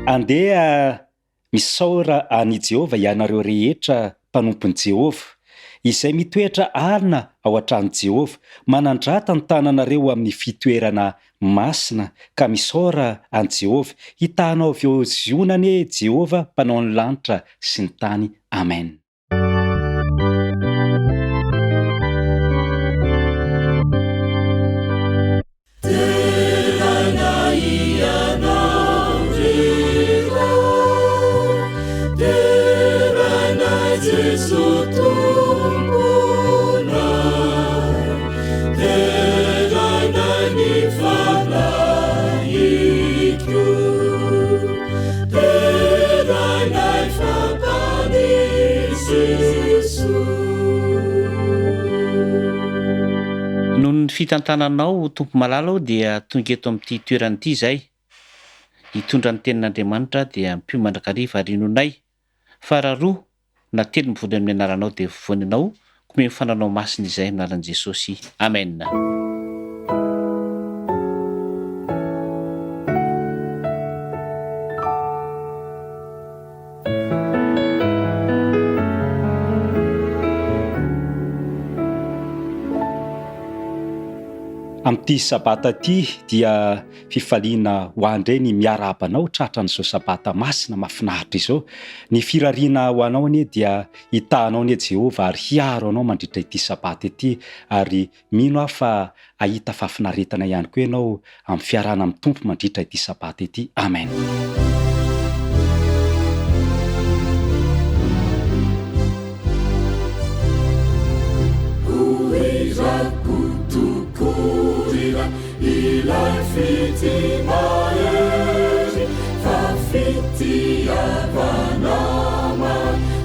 Andeha misaora an'i Jehovah ianareo rehetra mpanompon'i Jehovah, izay mitoetra alina ao an-tranon'i Jehovah. Manandrata ny tananareo amin'ny fitoerana masina, ka misaora an'i Jehovah. Hitahanao avy eo Ziona anie Jehovah, Mpanao ny lanitra sy ny tany. Amen. Deraina Ianao ry Ray, deraina Jeso Tomponay, deraina ny Fanahiko, deraina fa Mpamonjy Jeso. Noho ny fitantananao Tompo malala o dia tonga eto amin'ity toerana ity izahay hitondra ny tenin'Andriamanitra dia ampio mandrakariva ary inoanay fa raha roa na telo mivory amin'ny anaranao dia voninao koa omeo ny fananao masina izahay amin'ny anaran'i Jesosy Amen. Amin'ity sabata ity dia fifaliana ho ahy indray ny miarahaba anao tratran'izao sabata masina mahafinaritra izao. Ny firariana ho anao anie dia hitahanao anie Jehovah ary hiaro anao mandritra ity sabata ity ary Mino aho fa hahita fahafinaretana ihany koa ianao amin'ny fiarahana amin'ny Tompo mandritra ity Sabata ity. Amen. Ho irako tokoa ilay fitia mahery fa fitiavana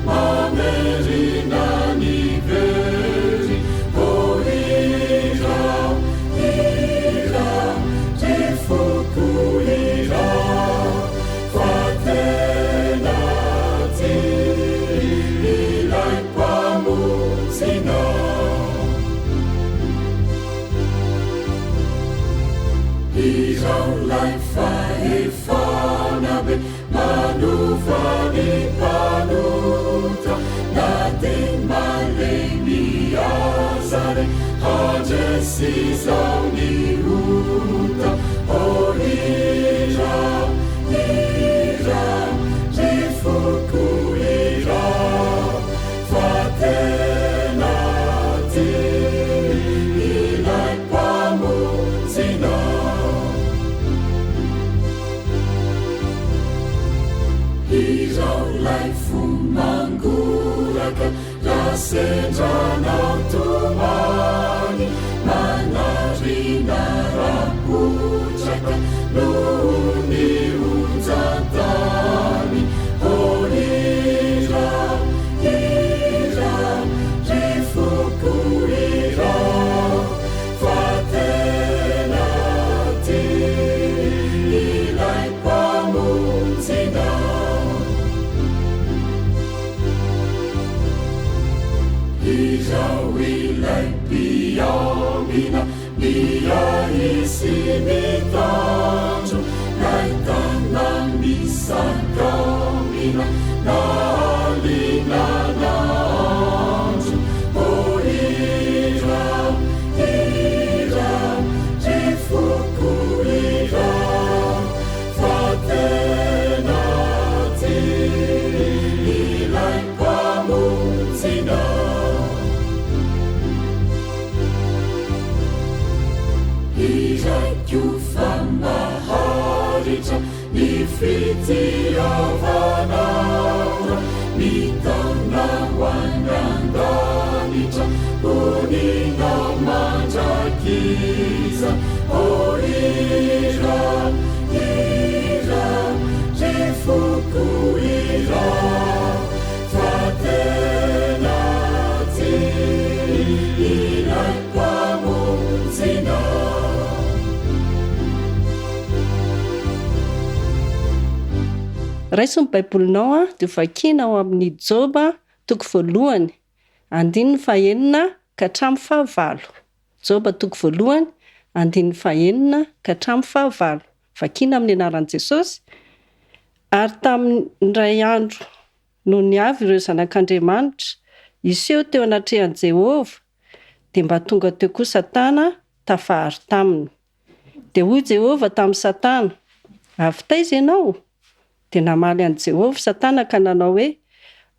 mamerina ny very. Oh hirao, hirao, ry foko hirao, fa tena tia ilay Mpamonjinao. Hirao 'lay fahefana be Manova ny mpanota na dia malemy aza re handresy izao ny ota. Oh hirao, hirao, ry foko hirao fa tena tia ilay Mpamonjinao. Hirao ilay fo mangoraka raha sendra anao tomany manarina rapotraka noho ny onjan-tany. Oh hirao, hirao, ry foko hirao. Fa tena tia ilay Mpamonjinao. Izaho ilay mpiambina miahy sy mitandro 'lay tana-misakambina na alina na andro. Oh hira, hira, ry foko hira, fa tena tia ilay Mpamonjinao. Hiraiko fa maharitra Ny fitiavanao mitaona ho any an-danitra, honina mandrakizay. Oh hira, hira, ry foko hira, fa tena tia ilay Mpamonjinao. Raiso ny Baibolinao dia vakina ao amin'ny Joba toko voalohany, andininy fahenina ka hatramin'ny fahavalo. Joba toko voalohany, andininy fahenina ka hatramin'ny fahavalo. Vakina amin'ny anaran'i Jesosy. Ary tamin'ny indray andro nony avy ireo zanak'Andriamanitra hiseho teo anatrehan'i Jehovah, dia mba tonga teo koa Satana tafaharo taminy. Dia hoy Jehovah tamin'i Satana, Avy taiza ianao? Dia namaly an'i Jehovah Satana ka nanao hoe,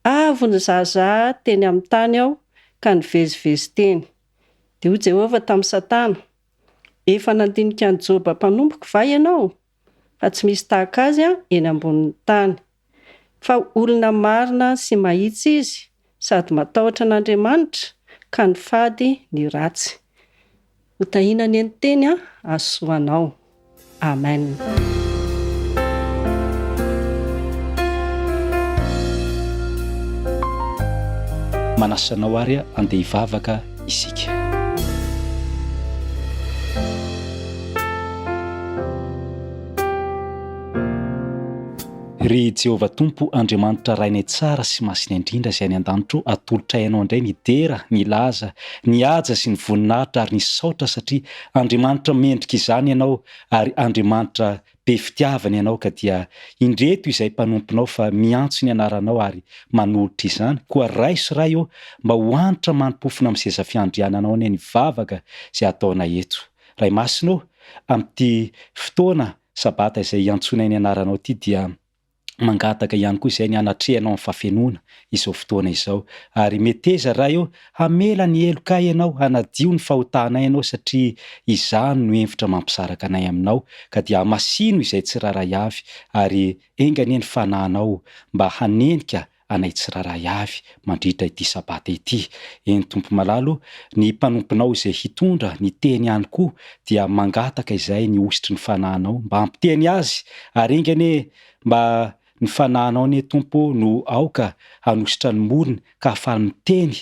Avy nizahazaha teny amin'ny tany aho ka nivezivezy teny. Dia hoy Jehovah tamin'i Satana, Efa nandinika an'i Joba mpanompoko va ianao? Fa tsy misy tahaka azy eny ambonin'ny tany. Fa olona marina sy mahitsy izy, sady matahotra an'Andriamanitra, ka nifady ny ratsy. Ho tahiana anie ny teny hahasoa anao. Amen. Manasa anao ary andeha hivavaka isika. Ry Jehovah Tompo, Andriamanitra Rainay tsara sy masina indrindra izay any an-danitra ô, atolotray Anao indray ny dera, ny laza, ny haja sy ny voninahitra ary ny saotra satria Andriamanitra mendrika izany Ianao ary Andriamanitra be fitiavana Ianao ka dia indreto izay mpanomponao fa miantso ny anaranao ary manolotra izany, koa raiso Ray ô mba ho hanitra manim-pofona amin'ny seza fiandriananao anie ny vavaka izay ataonay eto. Ray Masina ô, amin'ity fotoana Sabata izay iantsoanay ny anaranao ity dia mangataka ihany koa izay ny hanatrehanao amin'ny fahafenoana izao fotoana izao. Ary meteza Ray ô, hamela ny helokay Ianao, hanadio ny fahotanay Ianao satria izany no hevitra mampisaraka anay Aminao, ka dia hamasino izay tsirairay avy ary enga anie ny Fanahinao mba hanenika anay tsirairay avy mandritra ity Sabata ity. Eny Tompo malala o, ny mpanomponao izay hitondra ny teny ihany koa dia mangataka izay ny hosotry ny Fanahinao mba hampiteny azy ary enga anie mba ny Fanahinao anie Tompo o no aoka hanosotra ny molony ka hahafahany miteny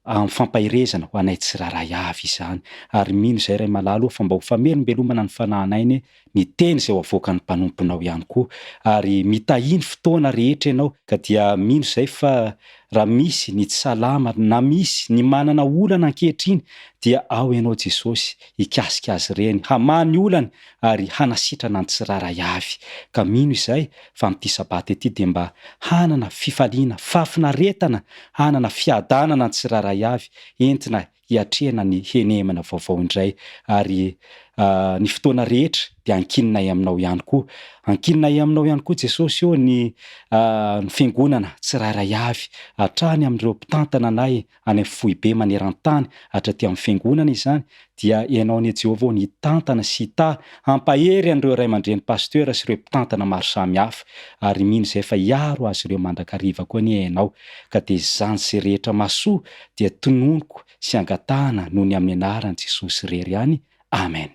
amin'ny fampaherezana ho anay tsirairay avy izany ary mino izay Ray malala o fa mba ho famelombelomana ny fanahinay anie ny teny izay ho avoakan'ny mpanomponao ihany koa ary mitahia ny fotoana rehetra ianao ka dia mino izay fa raha misy ny tsy salama na misy ny manana olana ankehitriny dia ao ianao Jesosy hikasika azy ireny hamaha ny olany ary hanasitrana ny tsirairay avy ka mino izay fa amin'ity sabata ity dia mba hanana fifaliana, fahafinaretana, hanana fiadanana ny tsirairay avy entina hiatrehana ny henemana vaovao indray ary ny fotoana rehetra dia ankininay aminao ihany koa. Ankininay aminao ihany koa Jesosy ô ny ny fiangonana tsirairay avy hatrany amin'ireo mpitantana anay any amin'ny foibe maneran-tany hatraty amin'ny fiangonana izany dia Ianao anie Jehovah ô ny hitantana sy hitahy hampahery an'ireo ray aman-dreny pasteur sy ireo mpitantana maro samihafa ary mino izay fa hiaro azy ireo mandrakariva koa anie Ianao ka dia izany izay rehetra mahasoa dia tononiko sy angatahana noho ny amin'ny anaran'i Jesosy irery ihany Amen.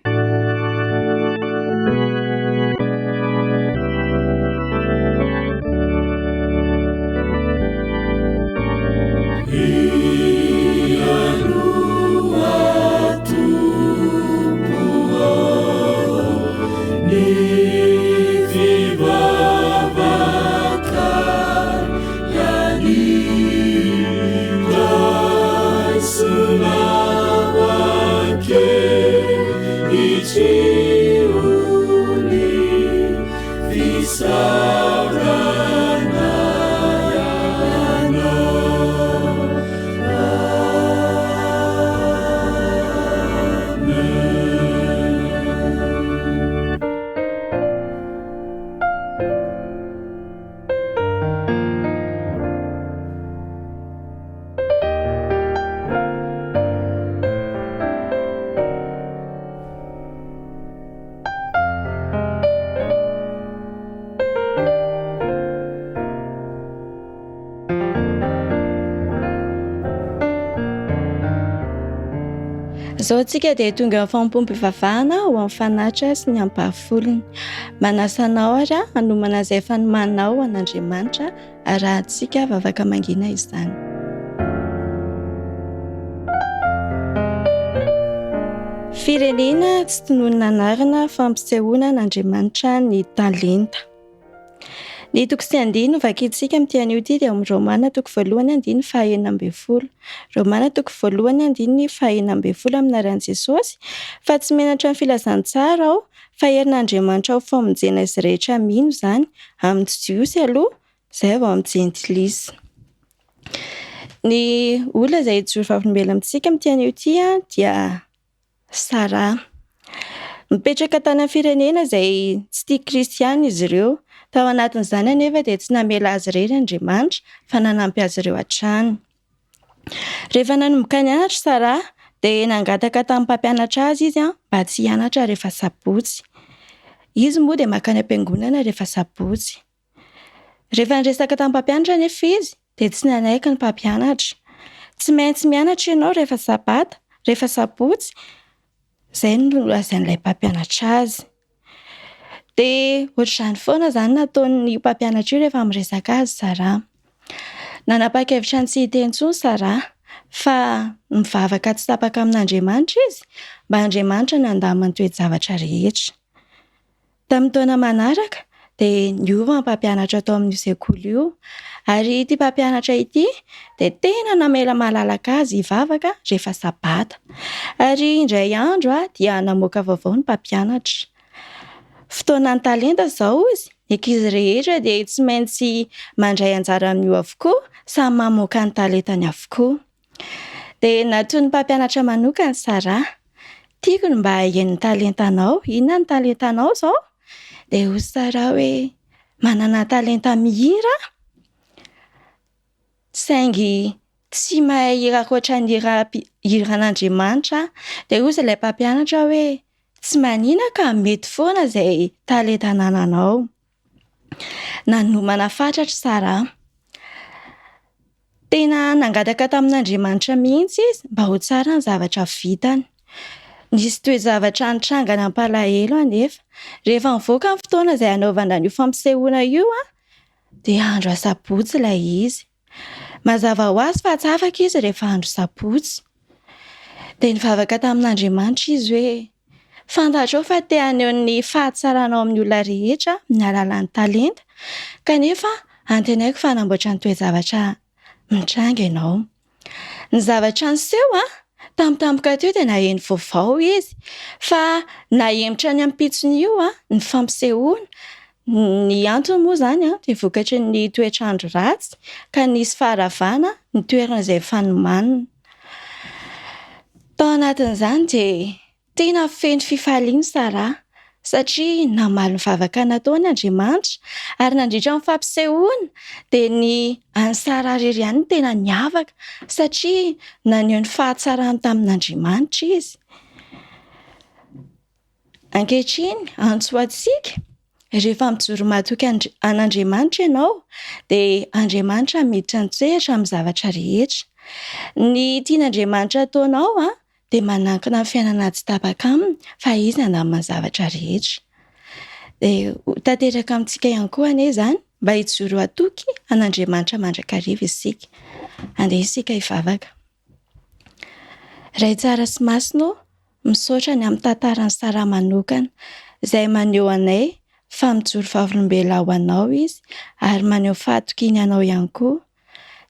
Izao antsika dia tonga eo amin'ny fanompoam-pivavahana ho amin'ny fanatitra sy ny ampahafolony. Manasa anao ary aho hanomana izay efa nomaninao ho an'Andriamanitra Arahantsika vavaka mangina izany. Firenena tsy tononina anarana fampisehoana an'Andriamanitra ny talenta. Ny toko sy andiny novakintsika amin'ity anio ity dia ao amin'ny Romana toko voalohany andininy faha-16. Romana toko voalohany andininy faha-16 amin'ny anaran'i Jesosy fa tsy menatra ny filazantsara aho. Fa herin'Andriamanitra ho famonjena izay rehetra mino izany, amin'ny Jiosy aloha, izay vao amin'ny Jentilisa. Ny olona izay hijoro vavolombelona amintsika amin'ity anio ity dia Sarah. Nipetraka tany amin'ny firenena izay tsy tia kristiana izy ireo. Tao anatin'izany anefa dia tsy namela azy irery Andriamanitra fa nanampy azy ireo hatrany. Rehefa nanomboka nianatra i Sarah dia nangataka tamin'ny mpampianatra azy izy mba tsy hianatra rehefa sabotsy. Izy moa dia mankany am-piangonana rehefa sabotsy. Rehefa niresaka tamin'ny mpampianatra anefa izy dia tsy nanaiky ny mpampianatra. Tsy maintsy mianatra ianao rehefa sabata, rehefa sabotsy, izay no nolazain'ilay mpampianatra azy. Dia ohatr'izany foana izany nataon'io mpampianatra io rehefa miresaka azy Sarah. Nanapa-kevitra ny tsy hiteny intsony Sarah fa mivavaka tsy tapaka amin'Andriamanitra izy mba Andriamanitra no handamina ny toe-javatra rehetra. Tamin'ny taona manaraka dia niova ny mpampianatra tao amin'io sekoly io ary ity mpampianatra ity dia tena namela malalaka azy hivavaka rehefa sabata. Ary indray andro dia namoaka vaovao ny mpampianatra. Fotoanan'ny talenta izao hozy, ny ankizy rehetra dia tsy maintsy mandray anjara amin'io avokoa, samy mamoaka ny talentany avokoa. Dia natonin'ny mpampianatra manokana i Sarah. Tiako ny mba haheno ny talentanao. Inona ny talentanao izao? Dia hoy Sarah hoe, manana talenta mihira aho, saingy tsy mahay hira ankoatra ny hira hiran'Andriamanitra aho. Dia hoy ilay mpampianatra hoe, tsy manina ka, mety foana izay talenta anananao. Nanomana fatratra i Sarah. Tena nangataka tamin'Andriamanitra mihitsy izy mba ho tsara ny zavatra vitany. Nisy toe-javatra nitranga nampalahelo anefa. Rehefa nivoaka ny fotoana izay hanaovana an'io fampisehoana io, dia andro asabotsy ilay izy. Mazava ho azy fa tsy afaka izy rehefa andro sabotsy. Dia nivavaka tamin'Andriamanitra izy hoe, Fantatrao fa te haneho ny fahatsaranao amin'ny olona rehetra aho amin'ny alalan'ny talenta, kanefa antenaiko fa hanamboatra ny toe-javatra mitranga ianao. Ny zavatra niseho, tampotampoka teo dia naheno vaovao izy fa nahemotra ny ampitson'io ny fampisehoana. Ny antony moa izany dia vokatry ny toetr'andro ratsy ka nisy faharavana ny toerana izay efa nomanina. Tao anatin'izany dia tena feno fifaliana i Sarah satria namaly ny vavaka nataony Andriamanitra ary nandritra ny fampisehoana dia ny an'i Sarah irery ihany no tena niavaka satria naneho ny fahatsarany tamin'Andriamanitra izy. Ankehitriny, antso ho antsika, rehefa mijoro matoky an'Andriamanitra ianao dia Andriamanitra miditra an-tsehatra amin'ny zavatra rehetra. Ny tian'Andriamanitra ataonao dia manankina ny fiainana tsy tapaka aminy fa izy handamina ny zavatra rehetra. Dia ho tanteraka amintsika ihany koa anie izany mba hijoro hatoky an'Andriamanitra mandrakariva isika. Andeha isika hivavaka. Ray tsara sy masina ô, misaotra ny amin'ny tantaran'i Sarah manokana, izay maneho anay fa mijoro vavolombelona ho anao izy ary maneho fahatokiany anao ihany koa.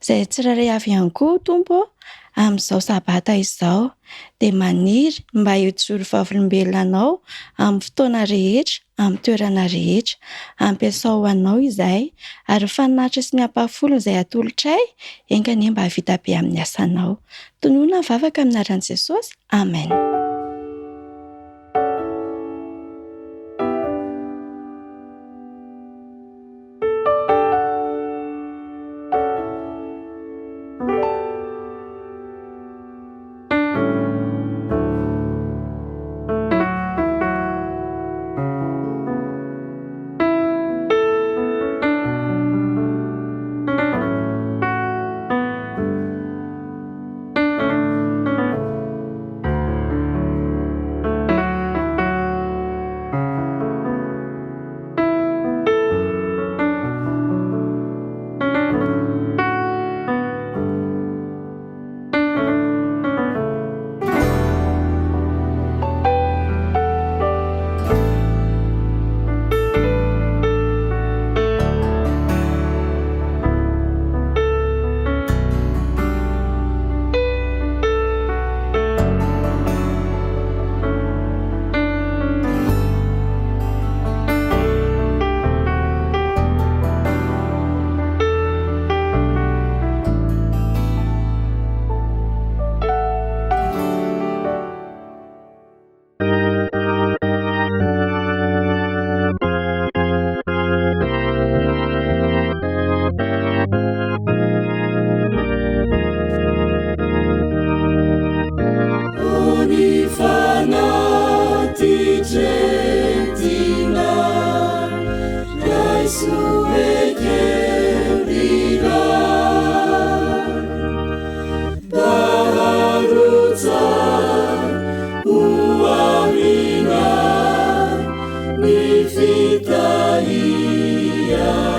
Izay tsirairay avy ihany koa Tompo ô, amin'izao sabata izao, dia maniry mba hijoro vavolombelona anao amin'ny fotoana rehetra amin'ny toerana rehetra. Ampiasao ho anao izahay, ary ny fanatitra sy ny ampahafolony izay atolotray, enga anie mba hahavita be amin'ny asanao. Tononina ny vavaka amin'ny anaran'i Jesosy. Amen.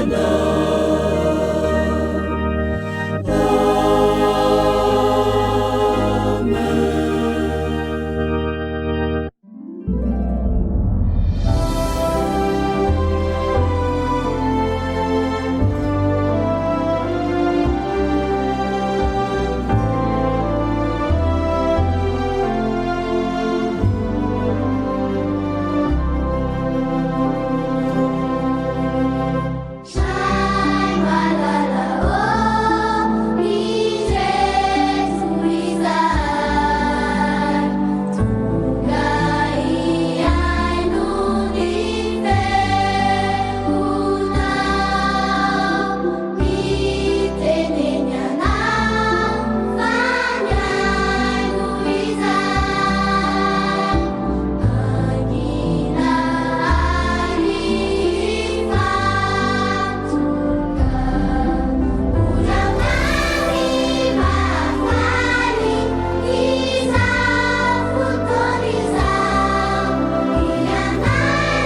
Amen. Ray malala ô, indreto izahay, tonga hihaino ny feonao, mitenena anao fa mihaino izahay. Mangina ary hifantoka, ora mamy mahafaly izao fotoana izao, hianaranay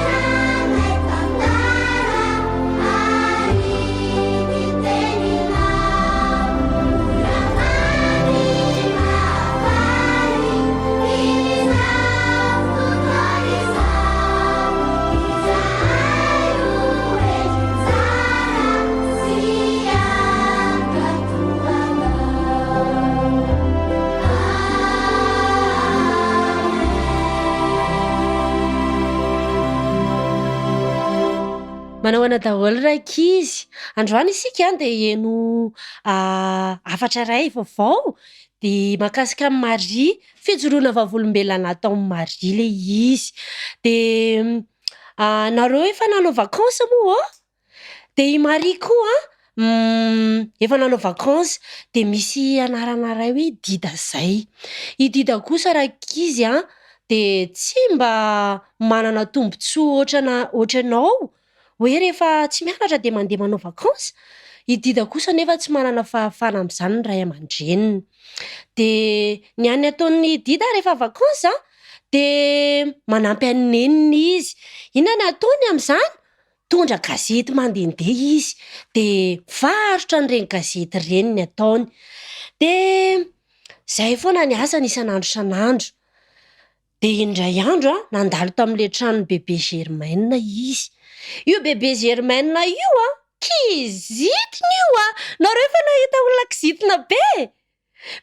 tantara ary ny teninao, ora mamy mahafaly izao fotoana izao, izahay ho hendry tsara sy hankatò anao. Amen. Manao ahoana daholo rankizy? Androany isika dia heno hafatra iray vaovao dia mahakasika an'i Maria, fijoroana vavolombelona nataon'i Maria ilay izy. Dia nareo efa nanao vacance moa ô? Dia i Maria koa efa nanao vacance, dia misy anarana iray hoe Dida izay. I Dida kosa rankizy an, dia tsy mba manana tombontsoa ohatrana- ohatranao hoe rehefa tsy mianatra dia mandeha manao vacance. I Dida kosa anefa tsy manana fahafahana amin'izany ny ray aman-dreniny. Dia ny hany ataon'i Dida rehefa vacance an, dia manampy an'i neniny izy. Inona no ataony amin'izany? Mitondra gazety mandehandeha izy, dia mivarotra an'ireny gazety ireny ny ataony. Dia izay foana ny asany isan'andro isan'andro. Dia indray andro an, nandalo tamin'ilay tranon'i bebe Germaine izy. Io bebe Germaine io an, kizitina io an! Nareo efa nahita olona kizitina be e?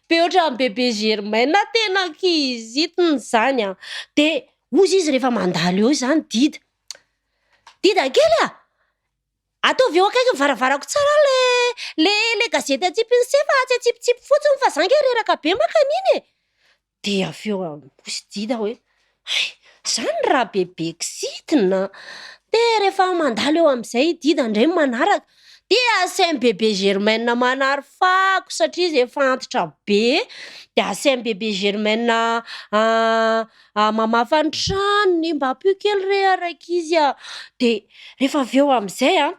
Be ohatran'i bebe Germaine tena kizitina izany an! Dia hozy izy rehefa mandalo eo izany Dida, Dida kely a! Ataovy eo akaikin'ny varavarako tsara le le le gazety atsipin'i se fa tsy atsipitsipy fotsiny fa za nge reraka be maka an'iny e! Dia avy eo hozy Dida hoe, hay! Zany raha bebe kizitina! Dia rehefa mandalo eo amin'izay i Dida indray manaraka, dia asain'i bebe Germaine manary fako satria izy efa antitra be, dia asain'i bebe Germaine mamafa ny tranony, mba ampio kely re rankizy a! Dia rehefa avy eo amin'izay an,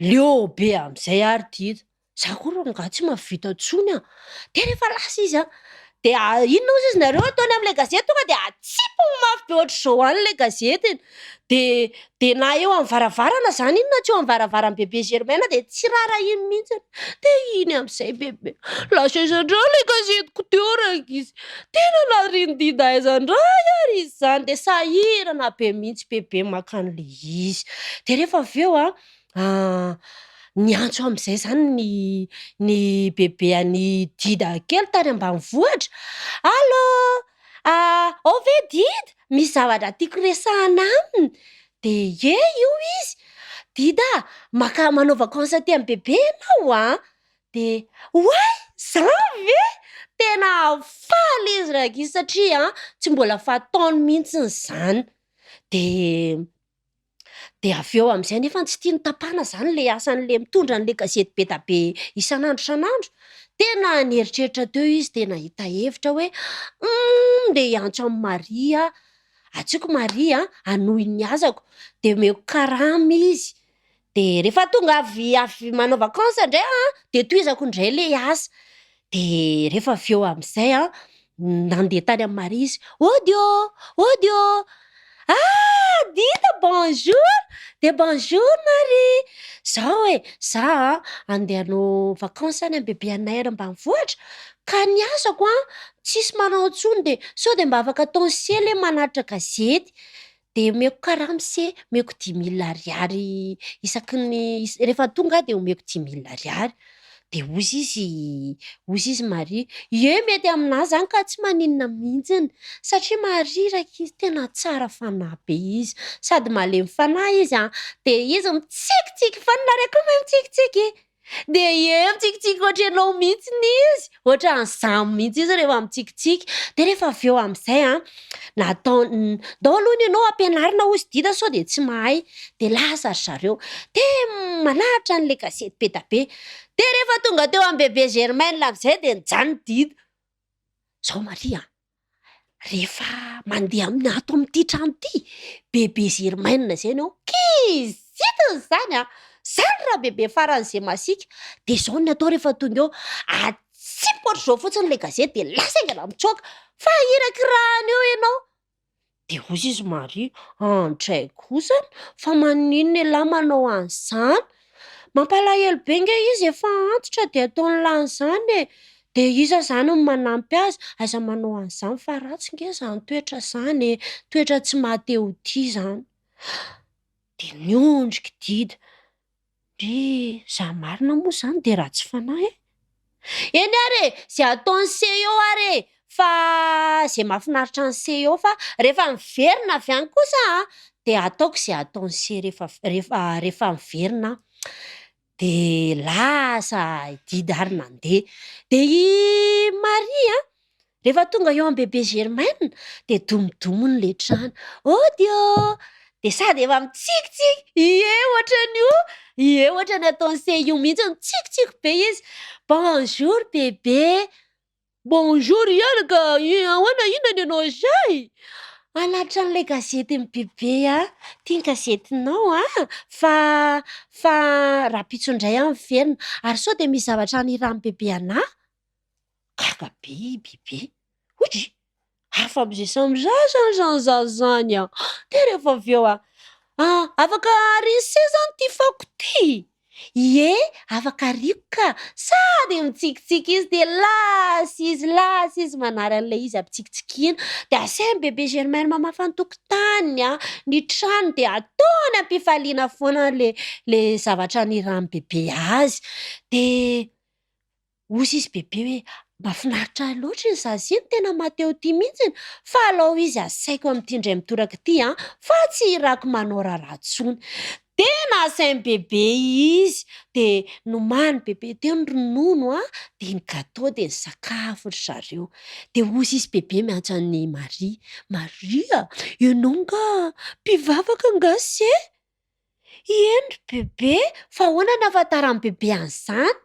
leo be amin'izay ary Dida, za koa rangahy tsy mahavita intsony an! Dia rehefa lasa izy an, dia inona hozy izy nareo ataony amin'ilay gazety tonga dia atsipiny mafy be ohatr'izao any ilay gazetiny, dia dia na eo amin'ny varavarana izany iny na tsy eo amin'ny varavaran'i bebe Germaine dia tsy raharahiany mihitsy, dia iny amin'izay bebe, lasa aiza indray ilay gazetiko teo rankizy, tena narian'i Dida aiza indray ary izy izany, dia sahirana be mihitsy bebe maka an'ilay izy, dia rehefa avy eo an, niantso amin'izay izany ny ny bebe an'i Dida kely tany ambanivohitra, allô, ao ve Dida? Misy zavatra tiako resahana aminy, dia ie io izy, Dida a, maka manao vacance aty amin'i bebe ianao an! Dia oay! Zany ve? Tena faly izy rankizy satria tsy mbola fataony mihitsy izany, dia Dia avy eo amin'izay nefa tsy tiany tapahana izany ilay asan'ilay mitondra an'ilay gazety be da be isan'andro isan'andro. Tena nieritreritra teo izy dia nahita hevitra hoe humm ndeha hiantso an'i Maria aho. Antsoiko Maria hanohy ny asako dia omeko karama izy. Dia rehefa tonga avy avy manao vacance indray aho an, dia tohizako indray ilay asa. Dia rehefa avy eo amin'izay an, nandeha tany amin'i Maria izy, Ody ô! Ody ô! Ah Dida bonjour! Dia bonjour Marie! Zao e, za an andeha hanao vacances any amin'ny bebe anay any ambanivohitra, ka ny asako an tsisy manao intsony dia sao dia mba afaka ataon'i se le manatitra gazety, dia omeko karama se, omeko dix mille ariary isaky ny rehefa tonga aho dia omeko dix mille ariary. Dia hozy izy, hozy izy Maria, ie mety aminà zany ka tsy maninona mihitsiny, satria Maria rankizy tena tsara fanahy be izy, sady malemy fanahy izy an, dia izy mitsikitsiky foana, nareo koa mahay mitsikitsiky? Dia ie mitsikitsiky ohatranao mihitsiny izy, ohatran'izany mihitsy izy rehefa mitsikitsiky, dia rehefa avy eo amin'izay an, nataony, ndao aloha ny anao ampianarina hozy Dida sao dia tsy mahay, dia lasa ry zareo, dia manaritra an'ilay gazety be da be, dia rehefa tonga teo amin'i bebe Germaine amin'izay dia nijanona Dida, zao Maria an, rehefa mandeha amin'ny ato amin'ity trano ity, bebe Germaine zay ny ao, kizitina izany an, zany raha bebe faran'izay masiaka, dia zao ny atao rehefa tonga eo, atsipy ohatr'izao fotsiny ilay gazety dia lasa haingana mitsoaka, fa irakirahana eo ianao. Dia hozy izy Maria, andray kosany, fa maninona elah manao an'izany? Mampalahelo be nge izy efa antitra dia ataon'lah an'izany e! Dia iza izany no manampy azy? Aza manao an'izany fa ratsy nge izany toetra izany e! Toetra tsy maha te ho tia izany. Dia niondrika i Dida. Ndry, za marina moa zany de ratsy fanahy e! Eny ary e, ze ataon'i se eo ary e, fa ze mahafinaritra an'i se eo fa rehefa miverina avy any kosa an, de ataoko ze ataon'i se rehefa rehefa rehefa miverina aho. De lasa i Dida ary nandeha. De i Maria an, Rehefa tonga eo amin'i bebe Germaine dia domodomony ilay trano. Ody ô! Dia sady efa mitsikitsiky, ie ohatran'io, ie ohatran'ny ataon'i Seio mihitsy, mitsikitsiky be izy. Bonjour bebe! Bonjour ihany ka, ahoana inona ny anao izay? Hanatitra an'ilay gazetin'i bebe aho. Ity ny gazetinao an, fa fa rahampitso indray aho miverina. Ary sao dia misy zavatra hanirahan'i bebe anà? Gaga be i Bebe. Hoy hafa amin'izay samy zaza izany zaza izany an! Dia rehefa avy eo an, ah, afaka arian'se izany ity fako ity? Ie, afaka ariako ka! Sady mitsikitsiky izy dia lasa izy, lasa izy manary an'ilay izy ampitsikitsikiana. Dia asain'i Bebe Germaine mamafa ny tokotaniny an, ny trano dia ataony am-pifaliana foana ilay ilay zavatra nirahan'i Bebe azy. Dia Hozy izy bebe hoe, mahafinaritra ahy loatra iny zaza iny, tena maha-te-ho-tia mihitsiny, fa alao izy asaiko amin'ity indray mitoraka ity an, fa tsy irako manao raharaha intsony. Dia nasain'i bebe izy, dia nomanin'i bebe teo ny ronono an, dia ny gateau dia nisakafo ry zareo. Dia hozy izy bebe miantso an'i Maria, Maria, ianao angaha mpivavaka angaha se? Eny ry bebe, fa ahoana no ahafantaran'i bebe an'izany?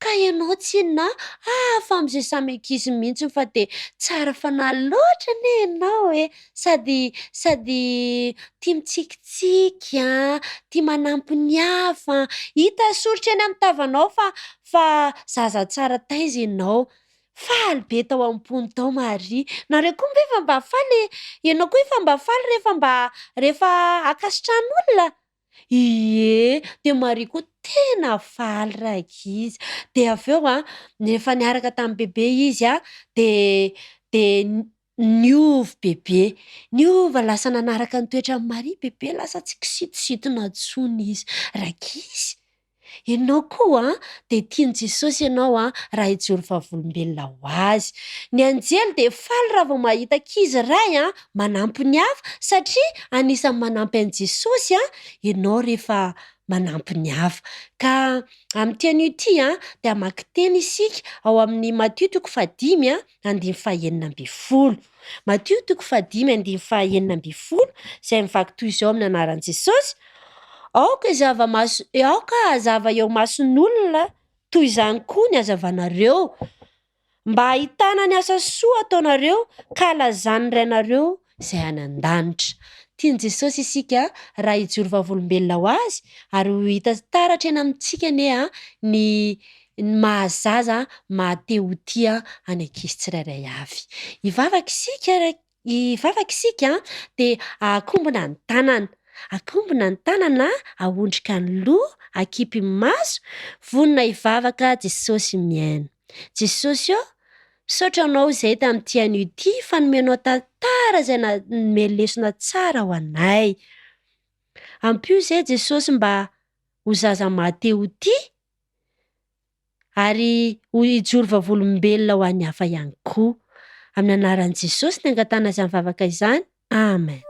Ka ianao tsinona hafa amin'izay samy ankizy mihitsy fa dia tsara fanahy loatra anie ianao e! Sady sady tia mitsikitsiky an, tia manampy ny hafa an, hita soritra eny amin'ny tavanao fa fa zaza tsara taiza ianao. Faly be tao am-pony tao Maria. Nareo koa ve efa mba faly e? Ianao koa efa mba faly rehefa mba rehefa ankasitrahan'olona? Ie, dia Maria koa tena faly rankizy. Dia avy eo an, rehefa niaraka tamin'i bebe izy an, dia dia niova bebe. Niova lasa nanaraka ny toetran'i Maria bebe, lasa tsy kisitositona intsony izy. Rankizy, Ianao koa an, dia tian'i Jesosy ianao an, raha hijoro vavolombelona ho Azy. Ny anjely dia faly raha vao mahita ankizy iray an, manampy ny hafa, satria anisan'ny manampy an'i Jesosy an, ianao rehefa manampy ny hafa. Ka amin'ity anio ity an, dia hamaky teny isika ao amin'ny Matio toko fahadimy an, andininy fahenina ambin'ny folo. Matio toko fahadimy andininy fahenina ambin'ny folo, izay mivaky toy izao amin'ny anaran'i Jesosy, Aoka hizava maso, aoka hazava eo imason'olona toy izany koa ny hazavanareo, mba hahitana ny asa soa ataonareo ka halazan'ny Rainareo izay any an-danitra. Tian'i Jesosy isika raha hijoro vavolombelona ho Azy, ary ho hita taratra eny amintsika anie ny ny maha zaza maha te ho tia any ankizy tsirairay avy. Hivavaka isika. hivavaka isika dia akombona ny tanana. Akombona ny tanana, ahondrika ny loha, akipy ny maso, vonona hivavaka Jesosy mihaino. Jesosy ô, misaotra Anao izay tamin'ity anio ity fa nomenao tantara izay nanome lesona tsara ho anay. Ampio izay Jesosy mba ho zaza maha-te ho tia ary ho hijoro vavolombelona ho an'ny hafa ihany koa. Amin'ny anaran'i Jesosy ny angatahana izany vavaka izany. Amen.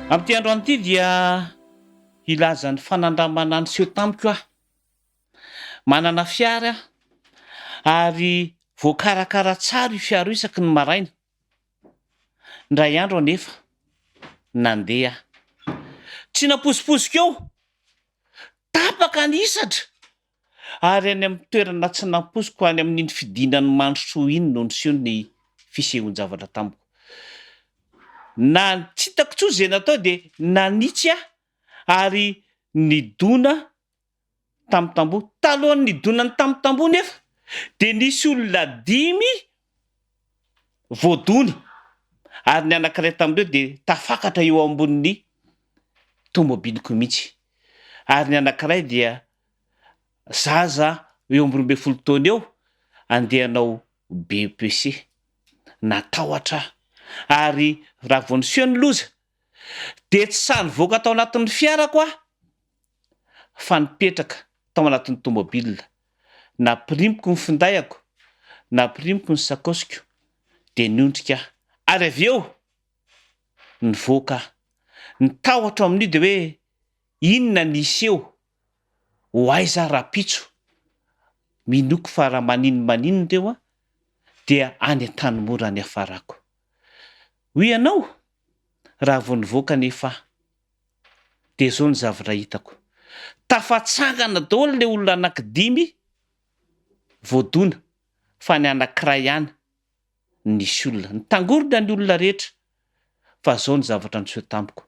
Amin'ity androany ity dia hilaza ny fanandramana niseho tamiko aho. Manana fiara aho ary voakarakara tsara io fiara io isaky ny maraina. Indray andro anefa, nandeha aho. Tsy nampozimpoziko eo, tapaka ny hisatra ary any amin'ny toerana tsy nampoiziko any amin'iny fidinan'i Mandrosoa iny no niseho ny fisehoan-javatra tamiko. Na tsy hitako intsony izay natao dia nanitsy aho ary nidona tamin'ny tamboho. Talohan'ny nidonany tamin'ny tamboho nefa dia nisy olona dimy voadona ary ny anankiray tamin'ireo dia tafakatra eo ambonin'ny tomobiliko mihitsy ary ny anankiray dia zaza eo amin'ny 12 taona eo andeha hanao BEPC. Natahotra aho. Ary raha vao niseho ny loza, dia tsy sahy nivoaka tao anatin'ny fiarako aho, fa nipetraka tao anatin'ny tomobile. Nampirimiko ny findayako, nampirimiko ny sakaosiko, dia niondrika aho. Ary avy eo, nivoaka aho. Ny tahotra amin'io dia hoe inona ny hiseho, ho aiza aho rahampitso, minoako fa raha maninomaninona ireo an, dia any Antanimora ny hiafarako. Hoy ianao, raha vao nivoaka anefa aho, dia izao ny zavatra hitako, tafatsangana daholo ilay olona anankidimy voadona, fa ny anankiray ihany nisy olona. Nitangorona ny olona rehetra fa zao ny zavatra niseho tamiko.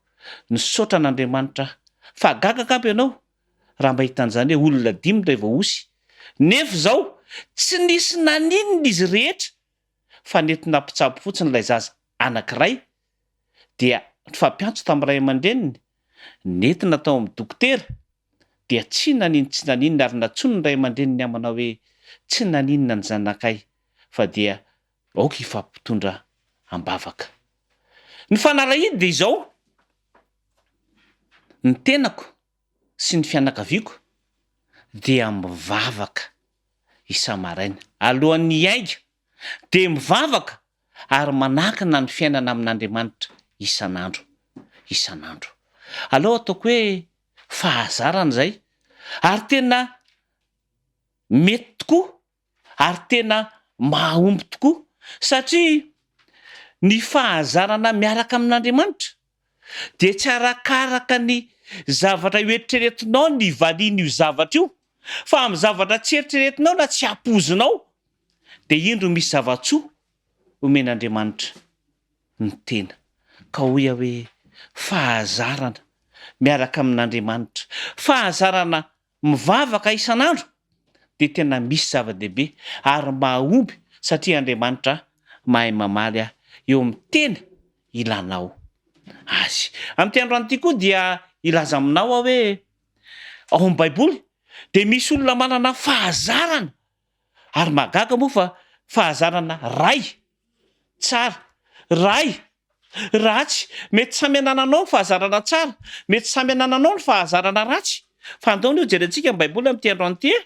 Nisaotra an'Andriamanitra aho. Fa gaga angamba ianao raha mahita an'izany hoe olona dimy ilay voahosy. Nefa izao tsy nisy naninona izy rehetra fa nentina mpitsabo fotsiny ilay zaza anankiray dia nifampiantso tamin'ny ray aman-dreniny, nentina tao amin'ny dokotera dia tsy naninon-tsy naninona ary nantsoiny ny ray aman-dreniny hamanao hoe tsy naninona ny zanakay fa dia aoka hifampitondra am-bavaka. Ny fanalahidy dia izao, ny tenako sy ny fianakaviako dia mivavaka isa-maraina. Alohan'ny hiainga dia mivavaka ary manankina ny fiainana amin'Andriamanitra isan'andro isan'andro. Aleo ataoko hoe fahazarana izay ary tena mety tokoa ary tena mahomby tokoa satria ny fahazarana miaraka amin'Andriamanitra dia tsy arakaraka ny zavatra eritreretinao ny valian'io zavatra io fa amin'ny zavatra tsy eritreretinao na tsy ampoizinao dia indro misy zava-tsoa omen'Andriamanitra ny tena ka hoy aho hoe fahazarana miaraka amin'Andriamanitra, fahazarana Mivavaka isan'andro dia tena misy zava-dehibe ary mahomby satria Andriamanitra mahay mamaly ahy eo amin'ny tena ilanao azy. Amin'ity androany ity koa dia hilaza aminao aho hoe ao amin'ny Baiboly dia misy olona manana fahazarana ary mahagaga moa fa fahazarana ray Tsara. Ray. Ratsy. Mety samy anananao ny fahazarana tsara, mety samy anananao ny fahazarana ratsy. Fa andao anie hojerentsika ny Baiboly amin'ity androany ity e!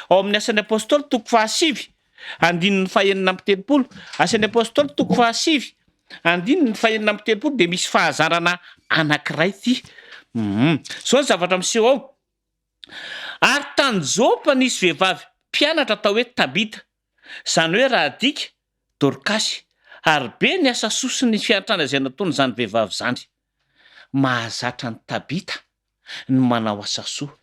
Ao amin'ny Asan'ny Apostoly toko fahasivy, andininy fahenina amby telopolo. Asan'ny Apostoly toko fahasivy, andininy fahenina amby telopolo dia misy fahazarana anankiray ity. Hum. Izao ny zavatra miseho ao. Ary tany Jopa nisy vehivavy mpianatra atao hoe Tabita, izany hoe raha adika, Dorkasy, ary be ny asa soa sy ny fiantrana izay nataon'izany vehivavy izany. Mahazatra an'i Tabita ny manao asa soa.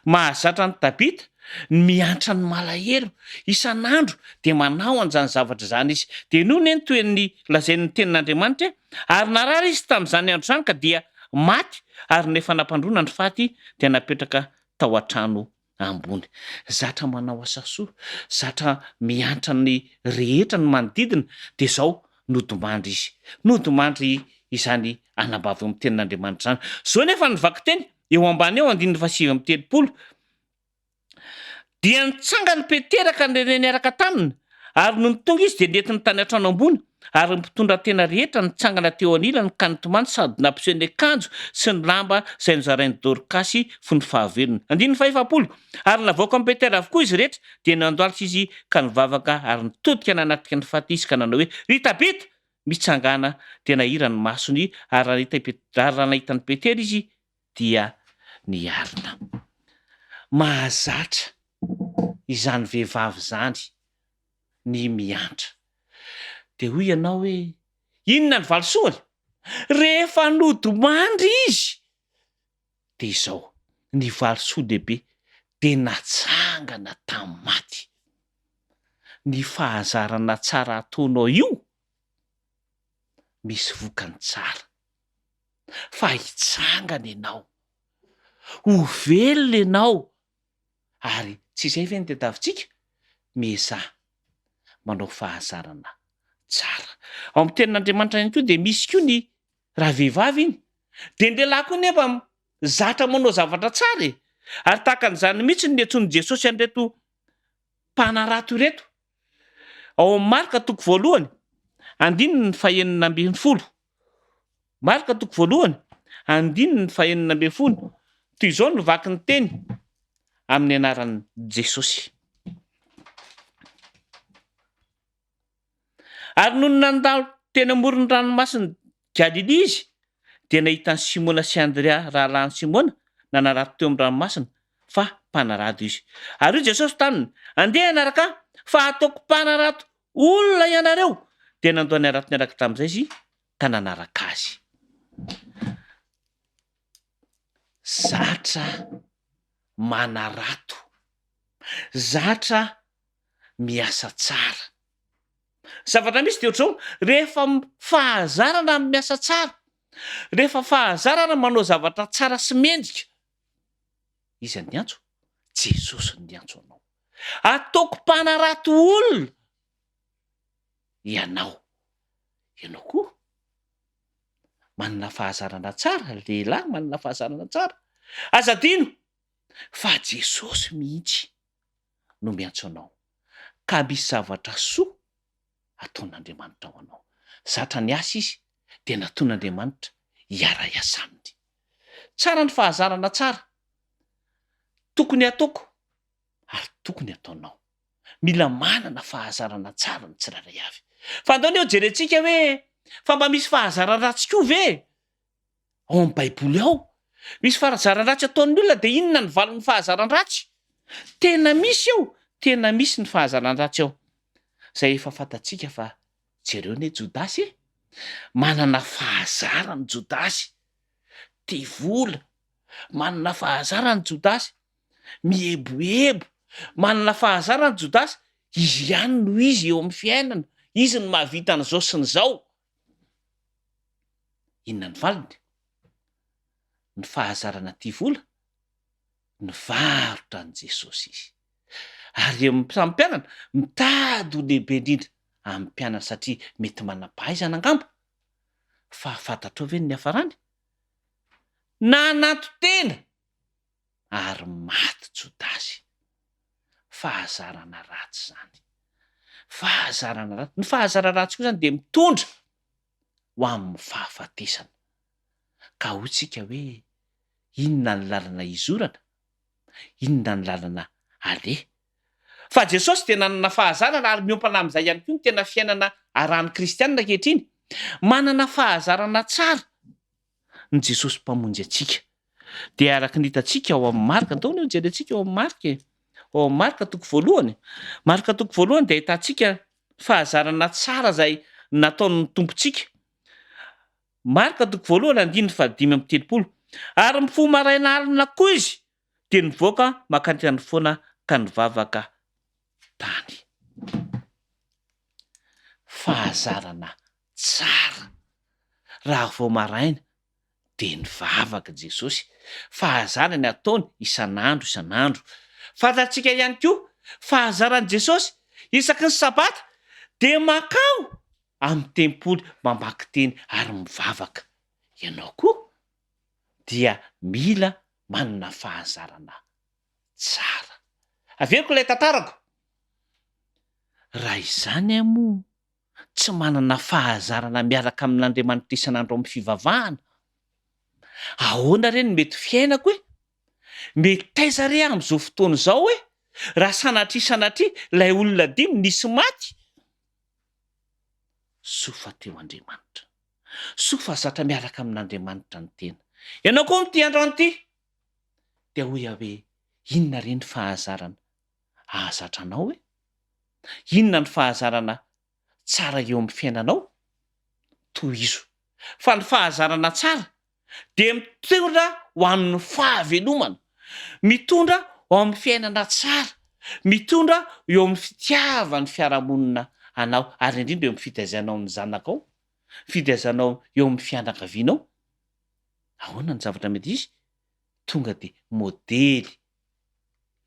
Mahazatra an'i Tabita ny miantra ny malahelo. Isan'andro dia manao an'izany zavatra izany izy. Dia henoy anie ny tohin'ny lazain'ny Tenin'Andriamanitra e, Ary narary izy tamin'izany andro izany ka dia maty, ary rehefa nampandroana ny faty dia napetraka tao an-trano ambony. Zatra manao asa soa, zatra miantra ny rehetra ny manodidina, dia izao nodimandry izy. Nodimandry izany anabavy eo amin'ny tenin'Andriamanitra izany. Izao nefa ny vakiteny eo ambany eo, andininy faha-39. Dia nitsangana i Petera ka nirene niaraka taminy, ary nony tonga izy dia nentiny tany an-trano ambony, ary ny mpitondratena rehetra nitsangana teo anilany ka nitomany sady nampiseho ny akanjo sy ny lamba izay nozarain'i Dorkasy fony fahavelony. Andininy fahefapolo. Ary navoakan'i Petera avokoa izy rehetra, dia nandohalika izy ka nivavaka ary nitodika nanatrika ny faty izy ka nanao hoe, Ry Tabita, mitsangàna! Dia nahira ny masony, ary raha nahita i Pet- ary raha nahita an'i Petera izy, dia niarina. Mahazatra izany vehivavy izany ny miantra. Dia hoy ianao hoe, inona ny valisoany? Rehefa nodimandry izy, dia izao, ny valisoa lehibe dia natsangana tamin'ny maty. Ny fahazarana tsara ataonao io, misy vokany tsara. fa hitsangana ianao, ho velona ianao, ary tsy izay ve no tadiavintsika? Miezaha manao fahazarana tsara. Ao amin'ny tenin'Andriamanitra ihany koa dia misy koa ny raha vehivavy iny, dia ny lehilahy koa nefa zatra manao zavatra tsara e! Ary tahaka an'izany mihitsy no niantsoan'i Jesosy an'ireto mpanarato ireto. Ao amin'ny Marka toko voalohany, Andininy fahenina ambinifolo. Marka toko voalohany, andininy fahenina ambinifolo. Toy izao no vaky ny teny amin'ny anaran'i Jesosy. Ary nony nandalo teny amoron'ny ranomasin'i Galilia izy, dia nahita an'i Simona sy Andrea rahalahin'i Simona nanarato teo amin'ny ranomasina, fa mpanarato izy. Ary hoy Jesosy taminy, Andeha hanaraka Ahy, fa hataoko mpanarato olona ianareo. Dia nandoa ny harato niaraka tamin'izay izy ka nanaraka Azy. Zatra manarato, zatra miasa tsara. Ny zavatra misy dia ohatr'izao, rehefa fahazarana ny miasa tsara, rehefa fahazarana manao zavatra tsara sy mendrika, iza no niantso? Jesosy no niantso anao. Ataoko mpanarato olona ianao. Ianao koa manana fahazarana tsara, lehilahy manana fahazarana tsara. Aza adino fa Jesosy mihitsy no miantso anao, ka misy zavatra soa ataon'Andriamanitra ho anao. Zatra niasa izy, dia nataon'Andriamanitra hiara-hiasa aminy. Tsara ny fahazarana tsara, tokony hataoko ary tokony hataonao. Mila manana fahazarana tsara ny tsirairay avy. Fa andao anie hojerentsika hoe fa mba misy fahazaran-dratsy koa ve? Ao amin'ny Baiboly ao. Misy fahazaran-dratsy ataon'ny olona dia inona ny valin'ny fahazaran-dratsy? Tena misy ao, tena misy ny fahazaran-dratsy ao. Izay efa fantatsika fa jereo anie Jodasy e! Manana fahazarana Jodasy, tia vola, manana fahazarana Jodasy, mieboebo, manana fahazarana Jodasy, izy ihany no izy eo amin'ny fiainana, izy no mahavita an'izao sy ny izao. Inona ny valiny? Ny fahazarana tia vola? Nivarotra an'i Jesosy izy. Ary eo amin'ny samy mpianany, mitady ho lehibe indrindra amin'ny mpianany satria mety manam-pahaizana angamba. Fa fantatrao ve ny niafarany? Nananton-tena ary maty Jodasy. Fahazarana ratsy izany. Fahazarana ratsy. Ny fahazarana ratsy koa izany dia mitondra ho amin'ny fahafatesana. Ka hoy tsika hoe inona ny lalana izorana? Inona ny lalana aleha? Fa Jesosy dia nanana fahazarana ary miompana amin'izay ihany koa ny tena fiainana arahan'ny kristianina ankehitriny. Manana fahazarana tsara ny Jesosy Mpamonjy antsika. Dia araka ny hitantsika ao amin'ny Marka, andao anie hojerentsika ao amin'ny Marka e. Ao amin'ny Marka toko voalohany. Marka toko voalohany dia ahitantsika fahazarana tsara izay nataon'ny Tompontsika. Marka toko voalohany andininy fahadimy amby telopolo. Ary mifoha maraina alina koa izy dia nivoaka mankany an-tany foana ka nivavaka tany. Fahazarana tsara raha vao maraina dia nivavaka Jesosy. Fahazarany ataony isan'andro isan'andro. Fantatsika ihany koa fahazaran'i Jesosy isaky ny sabata dia mankao amin'ny tempoly mamaky teny ary mivavaka. Ianao koa dia mila manana fahazarana tsara. Averiko ilay tantarako. Raha izany aho moa tsy manana fahazarana miaraka amin'Andriamanitra isan'andro amin'ny fivavahana, ahoana re no mety fiainako e? Mety taiza re aho amin'izao fotoana izao e? Raha sanatria sanatria ilay olona dimy nisy maty? Soa fa teo Andriamanitra. Soa fa zatra miaraka amin'Andriamanitra ny tena. Ianao koa amin'ity androany ity dia hoy aho hoe inona re ny fahazarana ahazatra anao e? Inona ny fahazarana tsara eo amin'ny fiainanao? Tohizo. Fa ny fahazarana tsara dia mitondra ho amin'ny fahavelomana, mitondra ho amin'ny fiainana tsara, mitondra eo amin'ny fitiavan'ny fiarahamonina anao ary indrindra eo amin'ny fitaizanao ny zanakao, fitaizanao eo amin'ny fianakavianao. Ahoana ny zavatra mety hisy? Tonga dia modely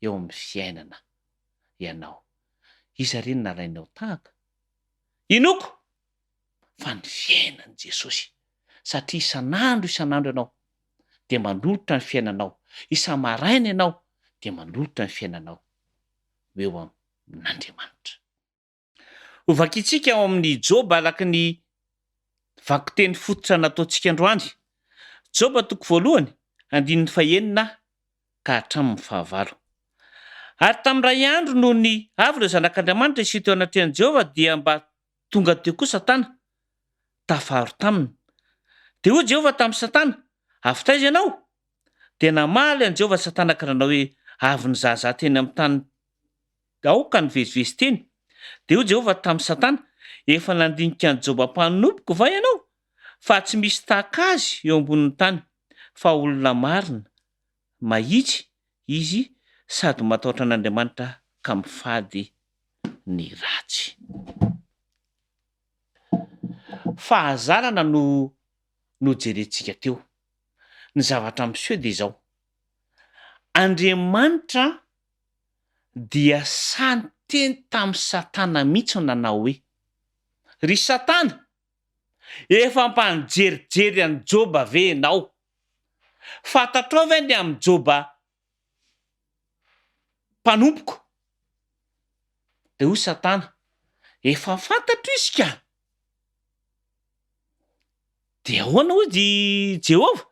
eo amin'ny fiainana ianao. Iza re no nalainao tahaka? Inoako fa ny fiainan'i Jesosy, satria isan'andro isan'andro ianao dia manolotra ny fiainanao, isa-maraina ianao dia manolotra ny fiainanao ho eo amin'Andriamanitra. Hovakintsika ao amin'ny Joba araka ny vakiteny fototra nataontsika androany. Joba toko voalohany, andininy fahenina ka hatramin'ny fahavalo. Ary tamin'ny iray andro nony avy ireo zanak'Andriamanitra hiseho teo anatrehan'i Jehovah dia mba tonga teo koa Satana, tafaharo taminy. Dia hoy Jehovah tamin'i Satana, Avy taiza ianao? Dia namaly an'i Jehovah Satana ka nanao hoe, Avy nizahazaha teny amin'ny tany aho ka nivezivezy teny. Dia hoy Jehovah tamin'i Satana, Efa nandinika an'i Joba mpanompoko va ianao? Fa tsy misy tahaka azy eo ambonin'ny tany, fa olona marina, mahitsy, izy, sady matahotra an'Andriamanitra ka mifady ny ratsy. Fahazarana no nojerentsika teo. Ny zavatra miseho dia izao, Andriamanitra dia sahy niteny tamin'i Satana mihitsy nanao hoe, Ry Satana, efa mba nijerijery an'i Joba ve ianao? Fantatrao ve ny amin'i Joba mpanompoko? Dia hoy Satana, Efa fantatro izy ka! Dia ahoana hoy i Jehovah?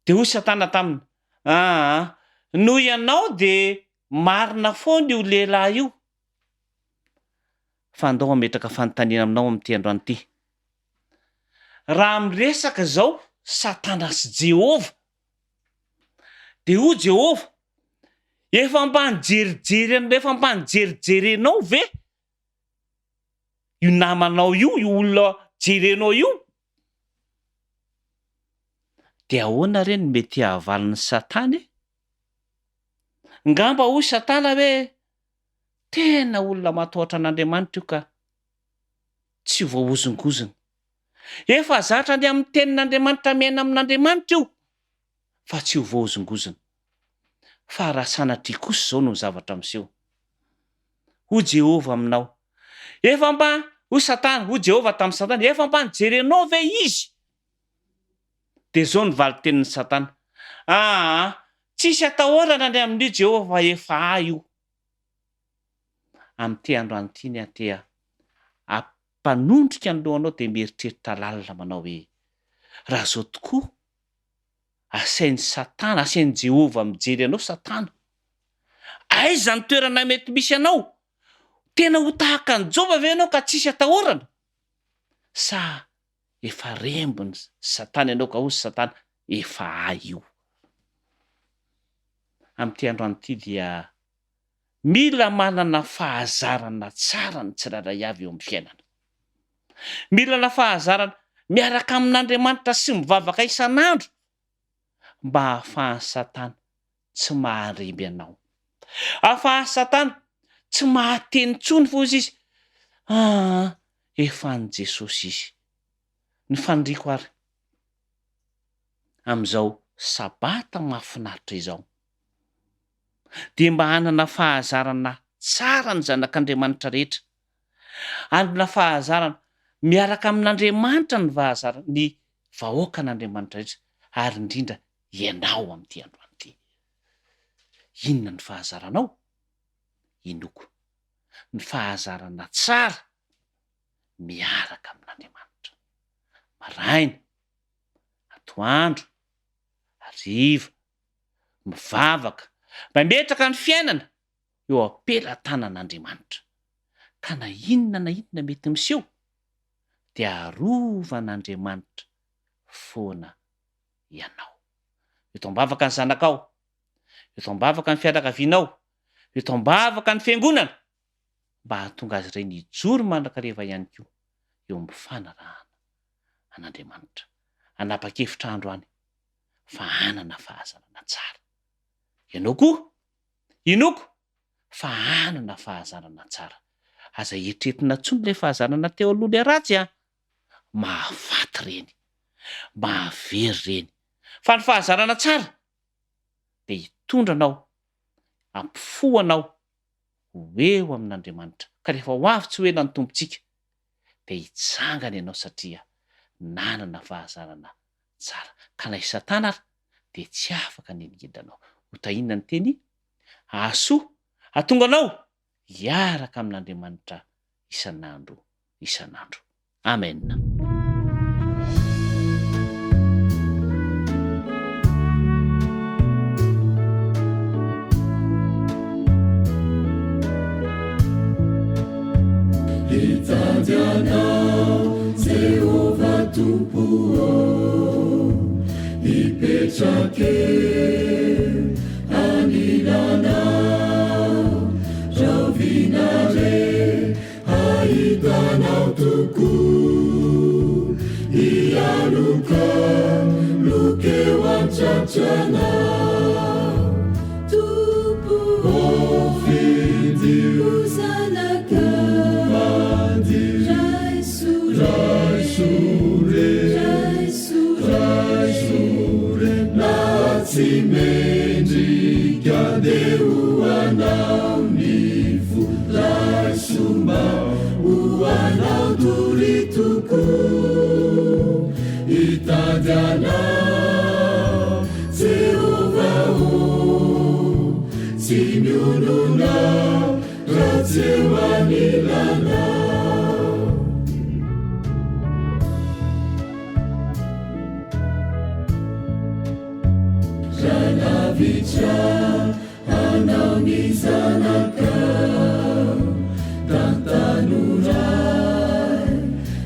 Dia hoy Satana taminy, Aa, noho ianao dia marina foana io lehilahy io. Fa andao hametraka fanontaniana aminao amin'ity androany ity. Raha miresaka izao Satana sy Jehovah, dia hoy Jehovah, Efa mba nijerijery an'ilay efa mba nijerijerenao ve io namanao io, io olona jerenao io? Dia ahoana re no mety hahavalin'i Satana e? Ngamba hoy Satana hoe, tena olona matahotra an'Andriamanitra io ka, tsy voahozongozona. Efa zatra ny amin'ny tenin'Andriamanitra miaina amin'Andriamanitra io, fa tsy ho voahozongozona. Fa raha sanatria kosa izao no zavatra miseho. Hoy Jehovah aminao, Efa mba, hoy Satana, hoy Jehovah tamin'i Satana, efa mba nijerenao ve izy? Dia izao no valin-tenin'i Satana, Aa, tsisy atahorana ny amin'io Jehovah fa efa ahy io. Amin'ity androany ity ny aho dia hampanondrika ny lohanao dia mieritreritra lalina manao hoe, Raha izao tokoa Asain'i Satana, asain'i Jehovah mijery anao Satana. Aiza ny toerana mety misy anao? Tena ho tahaka an'i Joba ve ianao ka tsisy atahorana? Sa efa rembin'i Satana ianao ka hoy Satana, efa ahy io. Amin'ity androany ity dia mila manana fahazarana tsara ny tsirairay avy eo amin'ny fiainana. Milana fahazarana miaraka amin'Andriamanitra sy mivavaka isan'andro mba hahafahan'i Satana tsy maharemby anao. Hahafahan'i Satana tsy mahateny intsony fa hoy izy, aa efa an'i Jesosy izy. Ny faniriako ary amin'izao sabata mahafinaritra izao dia mba hanana fahazarana tsara ny zanak'Andriamanitra rehetra Hanana fahazarana miaraka amin'Andriamanitra ny vahazara ny vahoakan'Andriamanitra rehetra ary indrindra ianao amin'ity androany ity. Inona ny fahazaranao? Inoako ny fahazarana tsara miaraka amin'Andriamanitra. Maraina, atoandro, hariva, mivavaka, mametraka ny fiainana eo am-pelatanan'Andriamanitra, ka na inona na inona mety miseho dia arovan'Andriamanitra foana ianao. Eto am-bavaka ny zanakao, eto am-bavaka ny fianakavianao, eto am-bavaka ny fiangonana, mba hahatonga azy ireny hijoro mandrakariva ihany koa eo amin'ny fanarahana an'Andriamanitra. Hanapa-kevitra andro any fa hanana fahazarana tsara. Ianao koa Inoako fa hanana fahazarana tsara. Aza eritreretina intsony ilay fahazarana teo aloha ilay ratsy an! Mahafaty ireny. Mahavery ireny. Fa ny fahazarana tsara dia hitondra anao, hampifoha anao ho eo amin'Andriamanitra. Ka rehefa ho avy tsy ho ela ny Tompontsika dia hitsangana ianao satria nanana fahazarana tsara. Ka na i Satana ary dia tsy afaka ny haningindra anao. Ho tahiana ny teny hahasoa, hahatonga anao hiaraka amin'Andriamanitra. isan'andro isan'andro. Amen. Hitady anao Jehovah Tompo ô, hipetraka eo anilanao, rahoviana re Hahitanao tokoa hialoka loka eo an-tratranao. Tompo ô, fidio ho zanakao, raiso re, raiso re, na tsy mendrika dia ho anao ny fo. Raiso mba ho anao doria tokoa, hitady anao Jehovah ô, tsy mionona raha tsy eo anilanao. Raha lavitra Anao ny zanakao tantanoray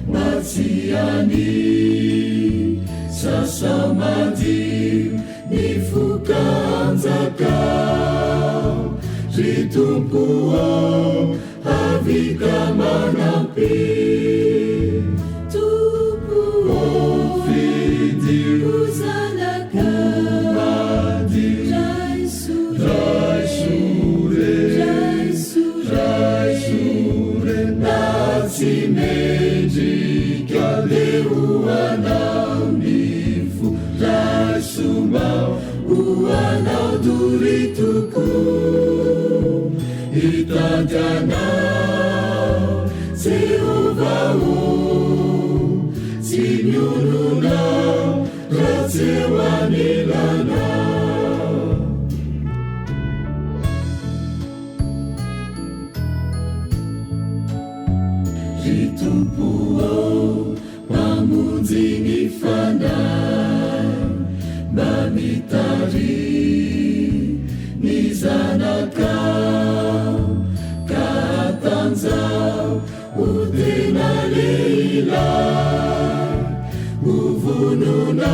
mba tsy hania sasao madio ny foka anjakao ry Tompo ô havita manampy Tompo ô fidio ho zanakao madio raiso re raiso re na tsy mendrika dia ho anao ny fo raiso mba ho anao doria tokoa hitady anao Jehovah ô tsy mionona Raha tsy eo anilanao. Ry Tompo ô, Mpamonjy ny fanahy, mba mitariha ny zanakao, ka atanjaho Ho tena lehilahy, ho vonona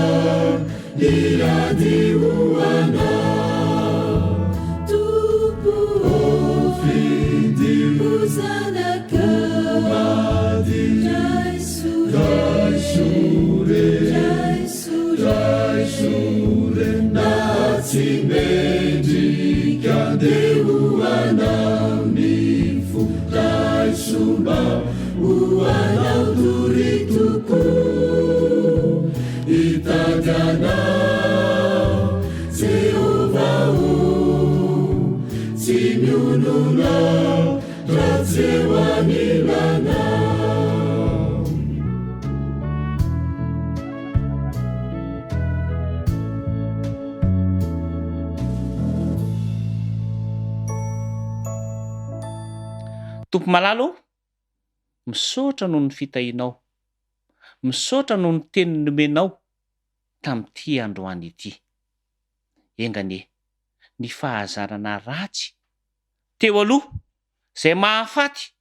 hiady ho anao. Tompo ô, fidio ho zanakao, raiso re, raiso re, na tsy mendrika dia ho anao ny fo. Raiso mba ho anao doria tokoa, hitady anao Jehovah ô, tsy mionona raha tsy eo anilanao. Tompo malala o, misaotra noho ny fitahianao, misaotra noho ny teny nomenao tamin'ity androany ity. Enga anie ny fahazarana ratsy teo aloha izay mahafaty,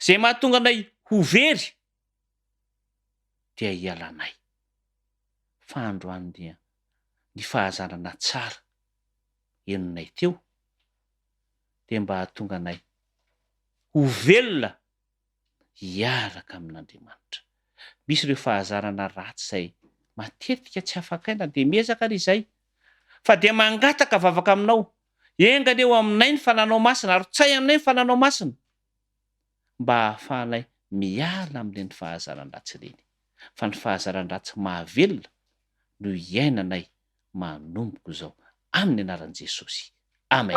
izay mahatonga anay ho very dia hialanay. Fa androany dia ny fahazarana tsara henonay teo dia mba hahatonga anay ho velona hiaraka amin'Andriamanitra. Misy ireo fahazarana ratsy izay matetika tsy afakaina dia miezaka ary izay fa dia mangataka vavaka aminao, enga anie ho aminay ny fananao masina, arotsay aminay ny fananao masina mba hahafahanay miala amin'ireny fahazaran-dratsy ireny, fa ny fahazaran-dratsy mahavelona no iainanay manomboka izao amin'ny anaran'i Jesosy. Amen.